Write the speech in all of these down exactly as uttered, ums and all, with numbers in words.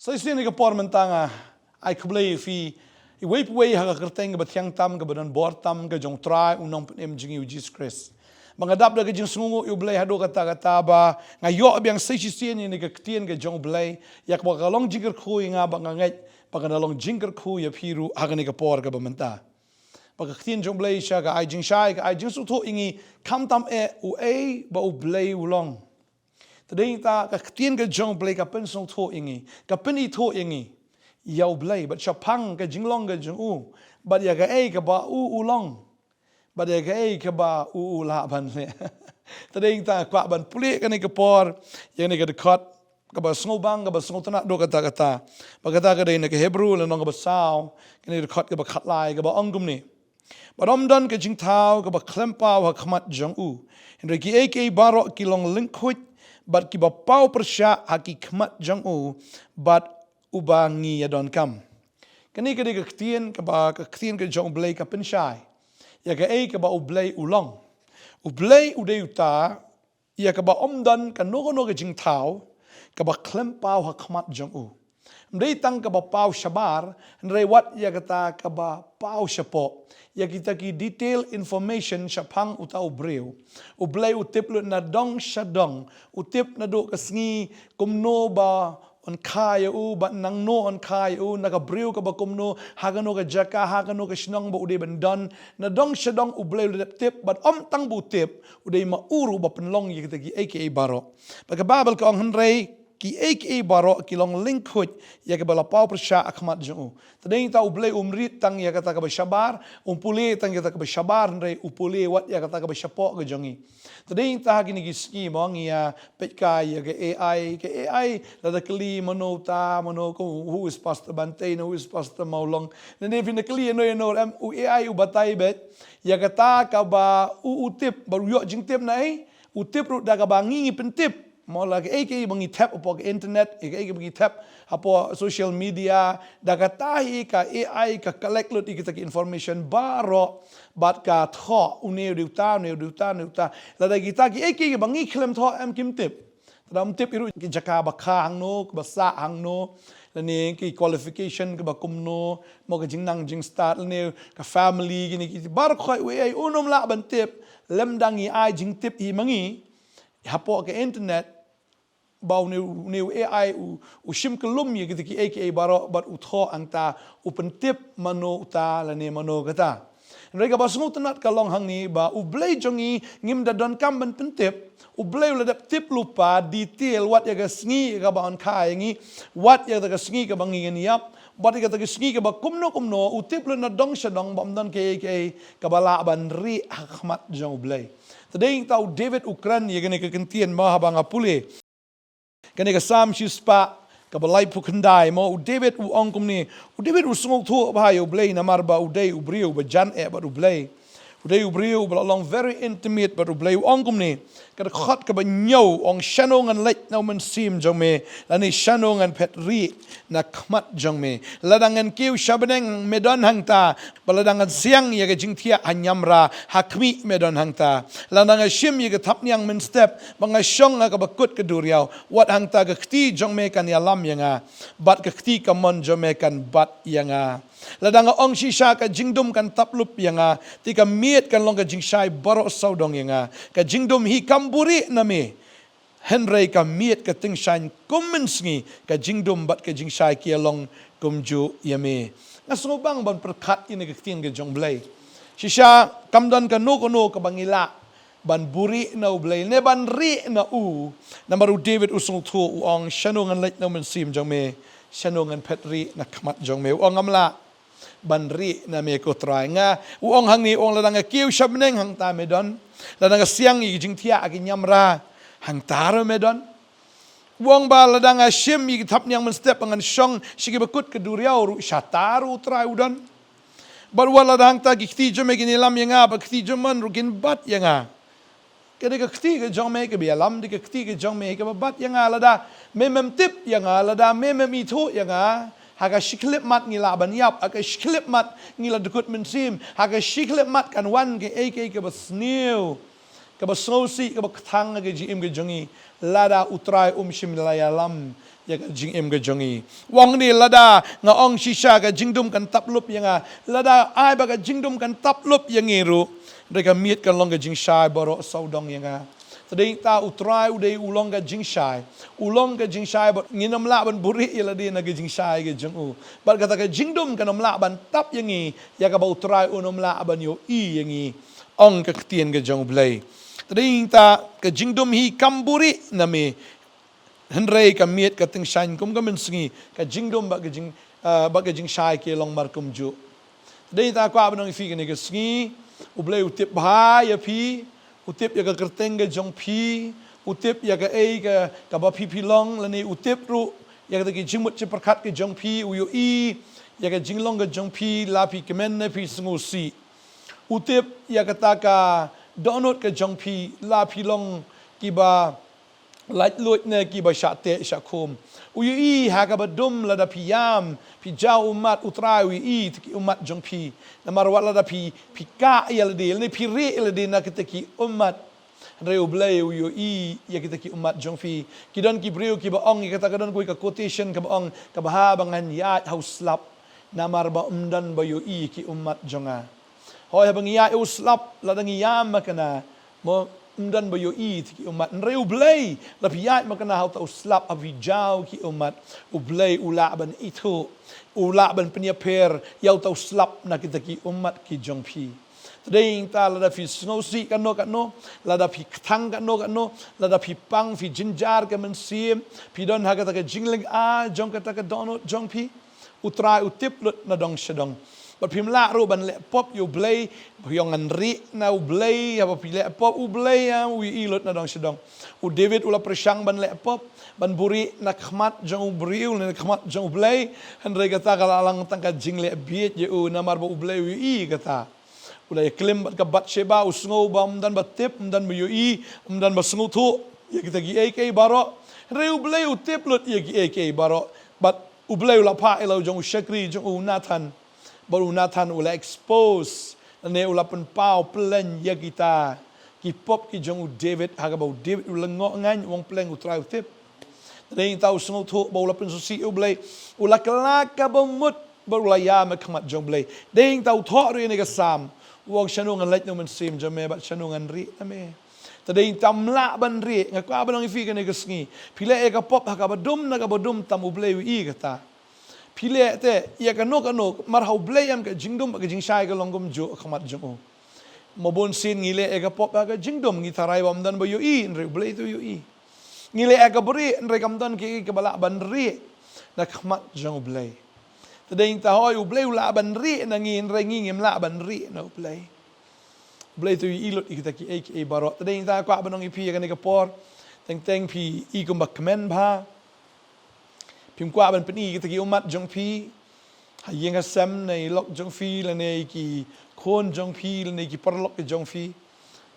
Sa shisien ha ka por mynta nga ai khublei ïa phi iwei pa iwei ha ka kyrteng kaba thiang tam, kaba don bor tam, ka jong U Trai, U Nongpynim jong ngi U Jisu Khrist. Ba nga dap da ka jingsngewnguh ïa U Blei haduh katta katta ba nga ïoh biang sa shisien ïa kane ka ktien ka jong U Blei, ïa kaba ka long jingkyrkhu ïa nga, ba nga ngeit ba kan long jingkyrkhu ïa phi ruh ha kane ka por kaba mynta. Ba ka ktien jong U Blei shisha ka ai jingshai, ka ai jingsngewthuh ïa ngi, khamtam eh uei ba U Blei u long. Te dei ta ka ktien ka jong U Blei ka pynsngewthuh ïa ngi, ka pynithuh ïa ngi ïa U Blei bad shaphang ka jinglong ka jong u, bad ïa kaei kaba u u long, bad ïa kaei kaba u u lah ban leh. Te dei ta kwah ban pule kane ka por ïa kane ka dkhot kaba sngewbang, kaba sngewtynnat haduh katta katta. Ba kata ka dei na ka Hebru lynnong kaba saw, kane ka dkhot kaba khatlai, kaba ong kumne: Bad ym don ka jingthaw kaba khlem paw ha khmat jong u. Hynrei kiei kiei baroh ki long lyngkhuid bad kiba paw pyrshah ha ki khmat jong u, bad uba ngi ïadonkam. Kane ka dei ka ktien kaba, ka ktien ka jong U Blei ka pynshai ïa kaei kaba U Blei u long. U Blei u dei uta ïa kaba ym don kano kano ka jingthaw kaba khlem paw ha khmat jong u. Ym dei tang kaba paw shabar, hynrei wat ïa kata kaba paw shapoh, ïa kita ki detail information shaphang uta u briew. U Blei u tip lut na dong sha dong, u tip naduh ka sngi kumno ba yn kha ïa u, bad nangno yn kha ïa u, na ka briew kaba kumno, ha kano ka jaka, ha kano ka shnong ba u dei ban don. Na dong sha dong U Blei u la dep tip, bad ym tang ba u tip, u dei ma u ruh ba pynlong ïa kita kiei kiei baroh. Bad ka Baibl ka ong, hynrei kiei kiei baroh ki long lyngkhuid ïa kaba la paw pyrshah ha khmat jong u. Te dei ta U Blei um rit tang ïa kata kaba shabar, um pule tang ïa kata kaba shabar, hynrei u pule wat ïa kata kaba shapoh ka jong ngi. Te dei ta ha kine ki sngi mo ngi ïa peit kai ïa ka A I, ka A I lada kylli mano uta, mano ka, who is Pastor Bantei, who is Pastor Mawlong. Lane phin da kylli ïano ïano ruh em, u A I u batai beit ïa kata kaba u u tip, bad u ïoh jingtip na ei, u tip ruh da kaba ngi ngi pyntip. Mo la kaei kaei ba ngi thep hapoh ka internet, kaei kaei ba ngi thep hapoh social media, da kata hi ka A I ka collect lut ïa kita ki information baroh, bad ka thoh une u dei uta, une u dei uta, une u dei uta. Lada kita kiei kiei ba ngi khlem thoh em kim tip. Te da ym tip hi ruh ki jaka ba kha hangno, ba sah hangno, lane ki qualification kaba kumno, mo ka jingnang jingstad, lane ka family, kine ki baroh khoit u A I un ym lah ban tip lymda ngi ai jingtip hi ma ngi hapoh ka internet, ba une, une u A I u, u shim kyllum ïa kita kiei kiei baroh bad u thoh hangta, u pyntip mano uta lane mano kata. Hynrei kaba sngewtynnat ka long hangne ba U Blei jong ngi ngim da donkam ban pyntip. U Blei u la dep tip lypa detail wat ïa ka sngi kaba yn kha ïa ngi, wat ïa ka sngi kaba ngi ngin ïap, wat ïa ka sngi kaba kumno kumno, u tip lut na dong sha dong, ba ym don kaei kaei kaba lah ban rieh ha khmat jong U Blei. Te dei ta u David u kren ïa kane ka kyntien mo haba nga pule kane ka Salm shispah kaba laiphew khyndai mo, u David u ong kumne, u David u sngewthuh bha ïa U Blei namar ba u dei u briew ba jan eh bad U Blei. U dei u briew ba la long very intimate bad U Blei. U ong kumne, ka dkhot kaba hynñiew u ong, shano ngan leit na u mynsiem jong me, lane shano ngan phet rieh na khmat jong me. Lada ngan kiew sha bneng me don hangta, bad lada ngan siang ïa ka jingthiah ha niamra, ha khmih me don hangta. Lada ngan shim ïa ka thapniang mynstep, bad ngan shong ha kaba kut ka duriaw, wat hangta ka kti jong me kan ïalam ïa nga, bad ka kti kamon jong me kan bat ïa nga. Lada nga ong shisha ka jingdum kan tap lup ïa nga, te ka miet kan long ka jingshai baroh sawdong ïa nga. Ka jingdum hi kam buhrieh na me, hynrei ka miet ka tyngshaiñ kum mynsngi, ka jingdum bad ka jingshai ki ïa long kumjuh ïa me. Nga sngewbang ban pyrkhat ïa kane ka ktien ka jong U Blei. Shisha kam don kano kano kaba ngi lah ban buhrieh na U Blei, ne ban rieh na u. Namar u David u sngewthuh u ong, shano ngan leit na u mynsiem jong me, shano ngan phet rieh na khmat jong me. U ong ngam lah ban rieh na me ko Trai. Nga, u ong hangne, u ong lada nga kiew sha bneng hangta me don. Lada nga siang ïa ka jingthiah ha ki niamra hangta ruh me don. U ong ba lada nga shim ïa ka thapniang mynstep bad ngan shong sha kaba kut ka duriaw ruh shata ruh u Trai u don. Bad wat lada hangta ki kti jong me kin ïalam ïa nga, bad ki kti jong mon ruh kin bat ïa nga. Ka dei ka kti ka jong me kaba ïalam, dei ka kti ka jong me kaba bat ïa nga. Lada me mem tip ïa nga, lada me mem ithuh ïa nga, ha ka shi khyllipmat ngi lah ban ïap, ha ka shi khyllipmat ngi la dkut mynsiem, ha ka shi khyllipmat kan wan kaei kaei kaba sniew. Kaba sngewsih, kaba kthang ha ka jingim ka jong ngi, lada U Trai um shym la ïalam ïa ka jingim ka jong ngi. U ong ne, lada nga ong shisha ka jingdum kan tap lup ïa nga, lada ai ba ka jingdum kan tap lup ïa ngi ruh, hynrei ka miet kan long ka jingshai baroh sawdong ïa nga. Te dei ta U Trai u dei u long ka jingshai. U long ka jingshai bad ngin ym lah ban buhrieh ïa lade na ka jingshai ka jong u. Bad kata ka jingdum kan ym lah ban tap ïa ngi ïa kaba U Trai un ym lah ban ïohi ïa ngi. Ong ka ktien ka jong U Blei. Te dei ta ka jingdum hi kam buhrieh na me. Hynrei ka miet ka tyngshaiñ kum ka mynsngi, ka jingdum bad ka jing, ah, bad ka jingshai ki long mar kumjuh. Te dei ta kwah ban ong ïa phi kane ka sngi, U Blei u tip bha ïa phi, u tip ïa ka kyrteng ka jong phi, u tip ïa kaei ka, kaba phi phi long, lane u tip ruh ïa kata ki jingmut jingpyrkhat ka jong phi, u ïohi ïa ka jinglong ka jong phi, la phi kmen ne phi sngewsih. U tip ïa kata ka dohnud ka jong phi, la phi long kiba laitluid ne kiba shah teh shah khum. U ïohi ha kaba dum lada phi ïam, phi jaw ummat, U Trai u ïohi ïa kita ki ummat jong phi. Namar wat lada phi, phi kah ïa lade, lane phi rieh ïa lade na kita ki ummat, hynrei U Blei u ïohi ïa kita ki ummat jong phi. Ki don ki briew kiba ong ïa kata, ka don kawei ka quotation kaba ong, kaba bha ba ngan ïaid ha u slap, namar ba ym don ba ïohi ïa ki ummat jong nga. Hooid, haba ngi ïaid ha u slap, lada ngi ïam makna, mo, ym don ba ïohi ïa kita ki ummat. Hynrei U Blei, la phi ïaid makna ha uta u slap, haba phi jaw ki ummat, U Blei u lah ban ithuh, u lah ban pynïapher ïa uta u slap na kita ki ummat ki jong phi. Te dei ta lada phi sngewsih kano kano, lada phi kthang kano kano, lada phi pang, phi jynjar ka mynsiem, phi don ha kata ka jinglynga jong kata ka dohnud jong phi, U Trai u tip lut na dong sha dong. Bad phim lah ruh ban leh pop ïa U Blei, phi ong ngan rieh na U Blei, haba phi leh pop U Blei, ah, u ïohi lut na dong sha dong. U David u la pyrshang ban leh pop, ban buhrieh na khmat jong u briew, na khmat jong U Blei, hynrei kata ka la long tang ka jingleh bieit ïa u, namar ba U Blei u ïohi kata. U la ïaklim bad ka Bathsheba, u sngew ba ym don ba tip, ym don ba ïohi, ym don ba sngewthuh ïa kita kiei kiei baroh. Hynrei U Blei u tip lut ïa kiei kiei baroh. Bad U Blei u la phah ïa la u jong u shakri jong u, u Nathan. Bad u Nathan u la expose, lane u la pynpaw pleng ïa kita ki pop ki jong u David, ha kaba u David u la lyngngoh ngaiñ, u ong pleng U Trai u tip. Te dei ta u sngewthuh ba u la pynsngewsih ïa U Blei, u la kylla kaba mut, bad u la ïam ha khmat jong U Blei. Te dei ta u thoh ruh ïa kane ka Salm, u ong shano ngan leit na u mynsiem jong me, bad shano ngan rieh na me. Te dei ta ym lah ban rieh, nga kwah ban ong ïa phi kane ka sngi, phi leh ïa ka pop ha kaba dum na kaba dum, tam U Blei u ïohi kata. Phi leh te ïa kano kano, mar ha U Blei em ka jingdum bad ka jingshai ka long kumjuh ha khmat jong u. Mo, bunsien ngi leh ïa ka pop ha ka jingdum, ngi tharai ba ym don ba ïohi, hynrei U Blei te u ïohi. Ngi leh ïa kaba rieh, hynrei kam don kiei kiei kaba lah ban rieh na khmat jong U Blei. Te dei ta hooid U Blei u lah ban rieh na ngi, hynrei ngi ngim lah ban rieh na U Blei. U Blei te u ïohi lut ïa kita kiei kiei baroh. Te dei ta kwah ban ong ïa phi ïa kane ka por, teng teng phi i kumba kmen bha. Phim kwah ban pyni ïa kita ki ummat jong phi ha ïing ha sem, ne i lok jong phi, lane ki khun jong phi, lane ki paralok ki jong phi.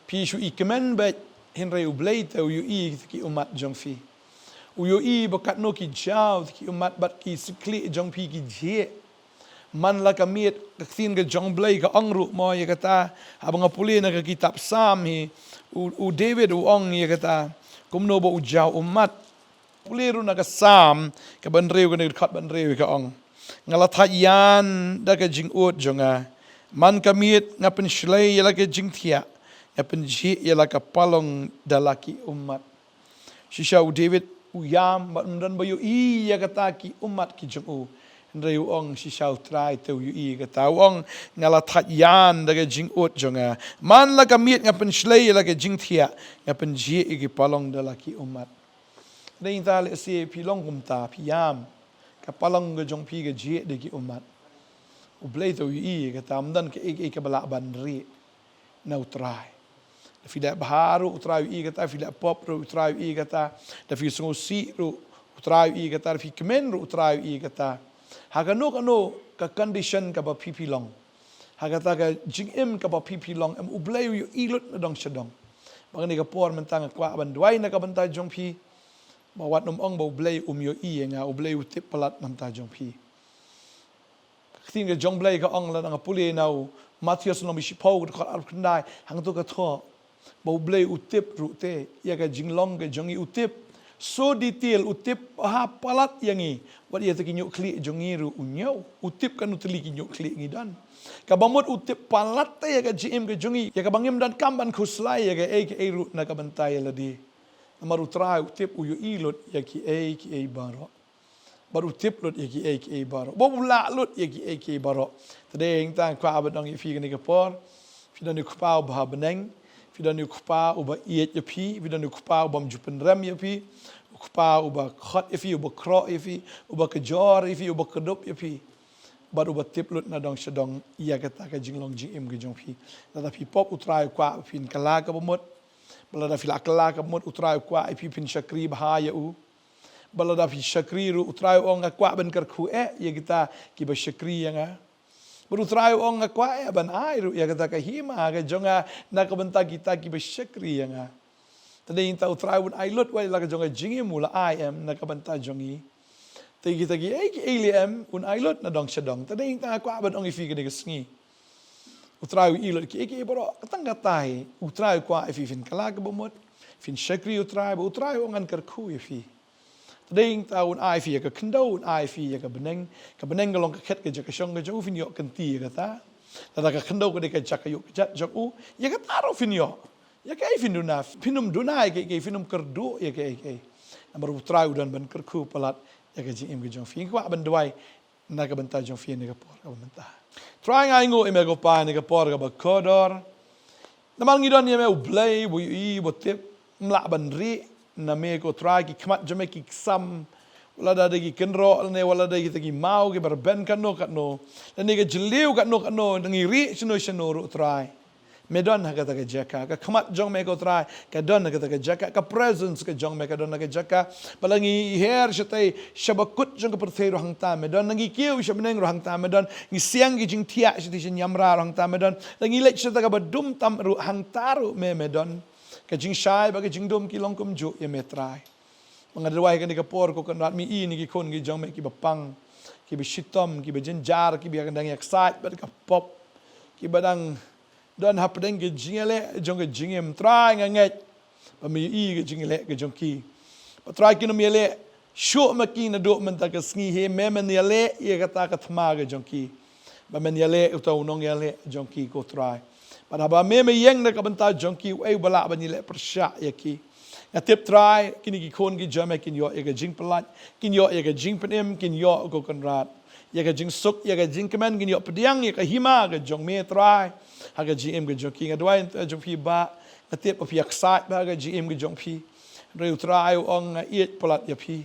Phi shu i kmen beit, hynrei U Blei te u ïohi ïa kita ki ummat jong phi. U ïohi ba katno ki jaw kita ki ummat bad ki sngewsih jong phi ki jhieh. Man la ka miet, ka ktien ka jong U Blei ka ong ruh mo ïa kata, haba nga pule na ka kitab Salm hi, u, u David u ong ïa kata, kumno ba u jaw ummat. Pule ruh na ka Salm kaba hynriew, kane ka dkhot ba hynriew ka ong, nga la thait ïan da ka jingud jong nga. Man ka miet nga pynshlei ïa la ka jingthiah, nga pynjhieh ïa la ka palong da la ki ummat. Shisha u David u ïam bad ym don ba ïohi ïa kata ki ummat ki jong u. Hynrei u ong shisha U Trai te u ïohi ïa kata. U ong, nga la thait ïan da ka jingud jong nga. Man la ka miet nga pynshlei ïa la ka jingthiah, nga pynjhieh ïa ki palong da la ki ummat. Te dei ta lehse phi long kumta, phi ïam, ka palong ka jong phi ka jhieh da ki ummat. U Blei te u ïohi ïa kata, ym don kaei kaei kaba lah ban rieh na U Trai. Da phi leh bha ruh U Trai u ïohi ïa kata, phi leh pop ruh U Trai u ïohi ïa kata, da phi sngewsih ruh U Trai u ïohi ïa kata, da phi kmen ruh U Trai u ïohi ïa kata. Ha kano kano ka condition kaba phi phi long, ha kata ka jingim kaba phi phi long, em U Blei u ïohi lut na dong sha dong. Bad kane ka por mynta nga kwah ban duwai na ka bynta jong phi, ba wat nym ong ba U Blei um ïohi ïa nga, U Blei u tip palat na ka bynta jong phi. Ka ktien ka jong U Blei ka ong, lada nga pule na u Mathaios lynnong ba shiphew, ka dkhot arphew khyndai, hangto ka thoh, Ba U Blei u tip ruh te ïa ka jinglong ka jong ngi, u tip so detail, u tip ha palat ïa ngi. Wat ïa ta ki ñiuh khlieh jong ngi ruh u ñiew, u tip kano tylli ki ñiuh khlieh ngi don. Kaba mut u tip palat te ïa ka jingim ka jong ngi, ïa kaba ngim donkam ban khuslai ïa kaei kaei ruh na ka bynta ïa lade. Namar U Trai u tip, u ïohi lut ïa kiei kiei baroh. Bad u tip lut ïa kiei kiei baroh, bad u lah lut ïa kiei kiei baroh. Te dei hangta nga kwah ban ong ïa phi kane ka por, phi don u Kpa uba ha bneng, phi don u Kpa uba ïeit ïa phi, phi don u Kpa u bym ju pynrem ïa phi, u Kpa uba khot ïa phi, uba khroh ïa phi, uba kjor ïa phi, uba kdup ïa phi. Bad uba tip lut na dong sha dong ïa kata ka jinglong jingim ka jong phi. Lada phi pop, U Trai u kwah ba phin kylla kaba mut. Bad lada phi la kylla kaba mut, U Trai u kwah ïa phi phin shakri bha ïa u. Bad lada phi shakri ruh, U Trai u ong, nga kwah ban kyrkhu eh ïa kita kiba shakri ïa nga. Bad U Trai u ong, nga kwah eh ban ai ruh ïa kata ka hima ka jong nga na ka bynta kita kiba shakri ïa nga. Te dei hangta U Trai un ai lut wat la ka jong ka jingim u la ai em na ka bynta jong ngi. Te kita kiei kiei lei em un ai lut na dong sha dong. Te dei hangta nga kwah ban ong ïa phi kane ka sngi, U Trai u ïohi lut kiei kiei baroh. Tang katai, U Trai u kwah ïa phi phin kylla kaba mut, phin shakri U Trai, bad U Trai u ong ngan kyrkhu ïa phi. Te dei hangta un ai ïa phi ïa ka khyndew, un ai ïa phi ïa ka bneng. Ka bneng ka long ka khet ka jaka shong ka jong u, phin ïoh kynti ïa kata. Lada ka khyndew ka dei ka jaka ïuh ka jat jong u, ïa kata ruh phin ïoh. Ïa kaei phin duna, phin ym duna ïa kaei kaei, phin ym kyrduh ïa kaei kaei. Namar U Trai u don ban kyrkhu palat ïa ka jingim ka jong phi. Nga kwah ban duwai na ka bynta jong phi ha kane ka por kaba mynta. Trai, nga ainguh ïa me ko Pa ha kane ka por kaba kordor. Namar ngi don ïa me U Blei uba ïohi, uba tip. Ym lah ban rieh na me ko Trai, ki khmat jong me ki ksam. Wat la da ki kynroh lane wat la da kita ki maw kiba rben katno katno, lane ka jylliew katno katno, ngi rieh shano shano ruh Trai, me don ha kata ka jaka. Ka khmat jong me ko Trai ka don ha kata ka jaka. Ka presence ka jong me ka don ha ka jaka. Bad la ngi her shatei sha bakut jong ka pyrthei ruh hangta me don. La ngi kiew sha bneng ruh hangta me don. Ngi siang ki jingthiah shatei sha niamra ruh hangta me don. La ngi leit shata kaba dum tam ruh hangta ruh me, me don. Ka jingshai bad ka jingdum ki long kumjuh ïa me Trai. Ba nga duwai ha kane ka por ko Kynrad, me ïohi ïa ki khun ki jong me kiba pang, kiba shitom, kiba jynjar, kiba dang ïaksaid bad ka pop, kiba dang don hapdeng ka jingïaleh jong ka jingim. Trai, nga ngeit ba me ïohi ka jingïaleh ka jong ki. Bad Trai, kin ym ïaleh shuh ma ki naduh mynta ka sngi hi, me men ïaleh ïa kata ka thma ka jong ki. Ba men ïaleh uta u nongïaleh jong ki ko Trai. Bad haba me, me ïeng na ka bynta jong ki, uei uba lah ban ïaleh pyrshah ïa ki. Nga tip Trai, kine ki khun ki jong me kin ïoh ïa ka jingpyllait, kin ïoh ïa ka jingpynim, kin ïoh ko Kynrad ïa ka jingsuk, ïa ka jingkmen, kin ïoh pdiang ïa ka hima ka jong me Trai ha ka jingim ka jong ki. Nga duwai na ka bynta jong phi Bah, nga tip ba phi ïaksaid bha ha ka jingim ka jong phi. Hynrei u Trai u ong, nga ïeit palat ïa phi.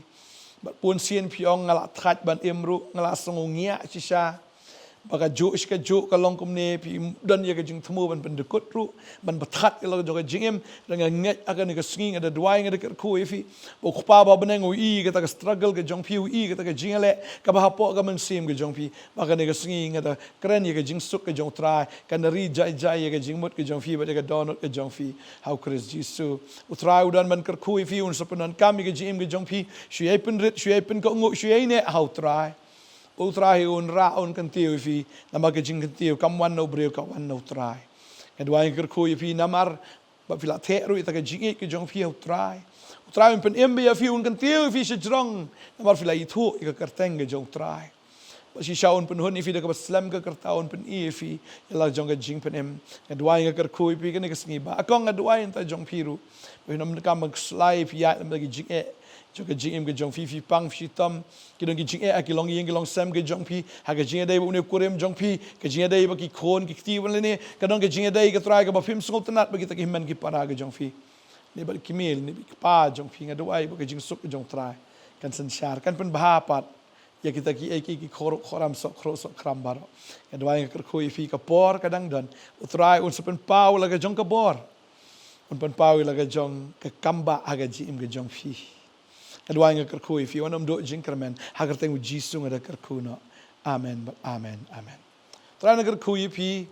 Bad bunsien phi ong, nga la thait ban im ruh, nga la sngew ngiah shisha. Ba kajuh shi kajuh ka long kumne, phi don ïa ka jingthmu ban pyndykut ruh, ban pynthat ïa la ka jong ka jingim. Te nga ngeit ha kane ka sngi, nga da duwai, nga da kyrkhu ïa phi ba u Kpa ba ha bneng u ïohi kata ka struggle ka jong phi, u ïohi kata ka jingïaleh kaba hapoh ka mynsiem ka jong phi. Ba ha kane ka sngi nga da kren ïa ka jingsuk ka jong u Trai, kan da ri jai jai ïa ka jingmut ka jong phi bad ïa ka dohnud ka jong phi ha u Khrist Jisu. U Trai u don ban kyrkhu ïa phi, un sa pyndonkam ïa ka jingim ka jong phi. Shu ïai pynrit, shu ïai pynkohnguh, shu ïai neh ha u Trai. U Trai un rah, un kyntiew ïa phi. Namar ka jingkyntiew kam wan na u briew, ka wan na u Trai. Nga duwai, nga kyrkhu ïa phi namar ba phi la theh ruh ïa kata ka jingïeit ka jong phi ha u Trai. U Trai un pynim ïa phi, un kyntiew ïa phi shajrong namar phi la ithuh ïa ka kyrteng ka jong u Trai. Bad shisha un pynhun ïa phi da kaba slem ka rta, un pyni ïa phi ïa la jong ka jingpynim. Nga duwai, nga kyrkhu ïa phi kane ka sngi Bah. Kong, nga duwai na ka bynta jong phi ruh ba phin ym donkam ban khuslai, phi ïaid lem bad ki jingeh jong ka jingim ka jong phi, phi pang, phi shitom. Ki don ki jingeh ha ki longïing ki longsem ka jong phi, ha ka jingïadei bad une u kurim jong phi, ka jingïadei bad ki khun ki kti ban lane, ka don ka jingïadei ko Trai kaba phim sngewtynnad bad kita ki hynmen ki para ka jong phi. Ne bad ki kmie, ne bad ki kpa jong phi, nga duwai ba ka jingsuk ka jong u Trai kan synshar, kan pynbha pat ïa kita kiei kiei ki khroh khram, soh khroh soh khram baroh. Nga duwai, nga kyrkhu ïa phi, ka por ka dang don. U Trai un sa pynpaw la ka jong ka bor. Un pynpaw ïa la ka jong ka kambah ha ka jingim ka jong phi. Nga duwai, nga kyrkhu ïa phi, wat nym duh jingkyrmen. Ha ka kyrteng u Jisu nga da kyrkhu noh. Amen bad amen, amen. Trai un da kyrkhu ïa phi.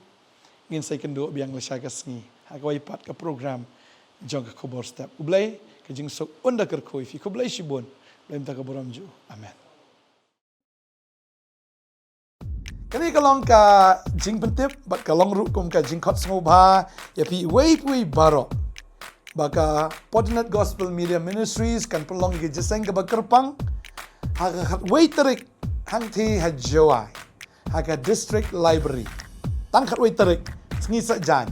Ngin sa ïakynduh biang lashai ka sngi ha kawei pat ka program jong ka Khubor Step. U Blei ka jingsuk un da kyrkhu ïa phi. Khublei shibun. Blei un da kyrkhu ïa phi. Amen. Kane ka long ka jingpyntip bad ka long ruh kum ka jingkhot sngewbha ïa phi iwei pa iwei baroh ba ka Fortinet Gospel Media Ministries kan pynlong ïa ka jingïaseng kaba kyrpang ha ka khatwei tarik hangtei ha Jowai, ha ka District Library. Tang khatwei tarik, sngi Saitjaiñ,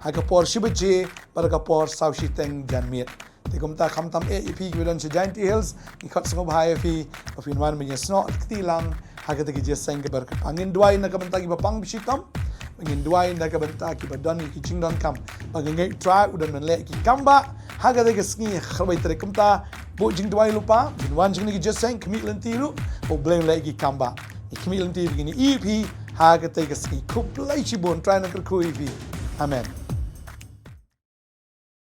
ha ka por shi baje bad ka por saw shiteng janmiet. Te kumta khamtam eh ïa phi kiba don sha Jaintia Hills, ngi khot sngewbha ïa phi ba phin wan ban ïasnoh kti lang ha kata ka jingïaseng kaba kyrpang. Ngin duwai na ka bynta kiba pang ba shitom, ngin duwai na ka bynta kiba don ki jingdonkam, ba ka ngeit U Trai u don ban leh ki kam ba ha kata ka sngi khatwei tarik. Kumta buh jingduwai lypa, phin wan jong kane ka jingïaseng, khmih lynti ruh, U Blei un leh ki kam ba. Ngi khmih lynti, ngi ïa phi ha kata ka sngi. Khublei shibun, Trai un kyrkhu ïa phi. Amen.